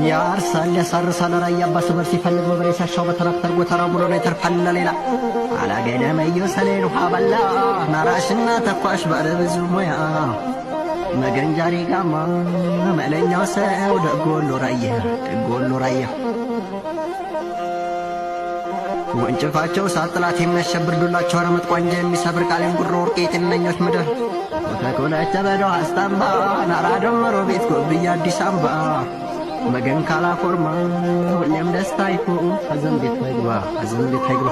ያርሳል ያሳርሳል ራያ አባ ስበር ሲፈልግ በበሬ ሲያሻው በትራክተር ጎተራ ሙሉ ነው የተርፋል ለሌላ አላገደመየው ሰሌን ውሃ በላ ናራሽና ተኳሽ ባለ ብዙ ሙያ መገንጃሪ ጋማ መለኛው ሰው ደጎሎ ራያ ደጎሎ ራያ ወንጭፋቸው ሳጥላት የሚያሸብር ዱላቸው ረመጥ ቋንጃ የሚሰብር ቃሌን ጉሮ ወርቅ የጤነኞች ምድር ወተኮለቸ በዶ አስታምባ ናራ ደመሮ ቤት ጎብያ አዲስ አምባ መገን ካላፎርማ ሁሌም ደስታ ይሁን ሐዘን ቤት አይግባ ሐዘን ቤት አይግባ።